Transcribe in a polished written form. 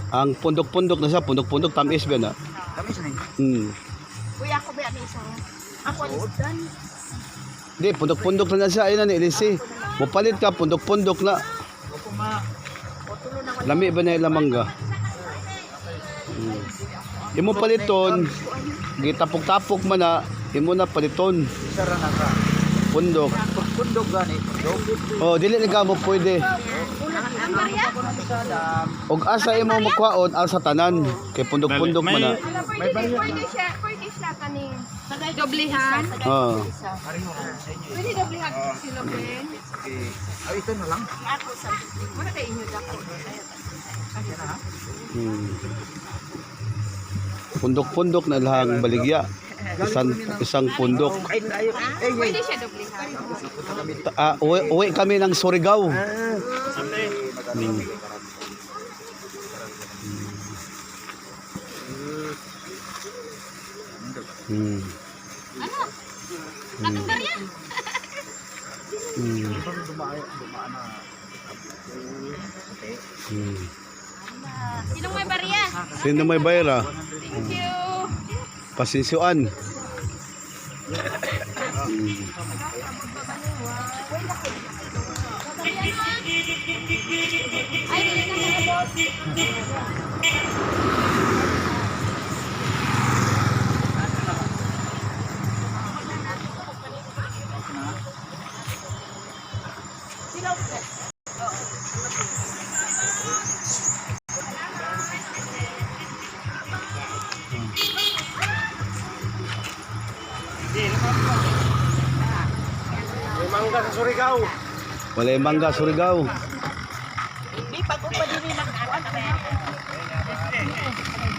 Ang pundok-pundok na siya, pundok-pundok tamis ba na? Kami sa ninyo. Kuya, ako ba ang isa? Ako ang isdan. Di, pundok-pundok na siya. Ayun na ni Elise. Mupalit ka, pundok-pundok na. Lami ba na ilang mangga? Imo paliton, gitapok-tapok man na, imo na paliton, Isa ra na ka. pundok. Pundok gani, pundok. Oh, dili ni ka mo pwede. Ang Maria? Og asa imo makwaon asa tanan kay pundok-pundok man na. Ala, pwede, pwede siya, pwede siya kaning doblihan. Oh. Pwede doblihan sila, Ben. Okay. Ay, ito na lang. Ako sa wala kay inyo dako. Pundok-pundok na lang baligya. Isang isang pundok. Ay, ay, ay, ay. Pwede siya doblihan. Uwi, uwi kami ng Surigao. Ano? Atong barya? Sinong may barya? Sino may bayra? Thank you. Pasinsuan. Ay, dili na mga boss. Wala yung mangga, Surigao. Di pag upa dili na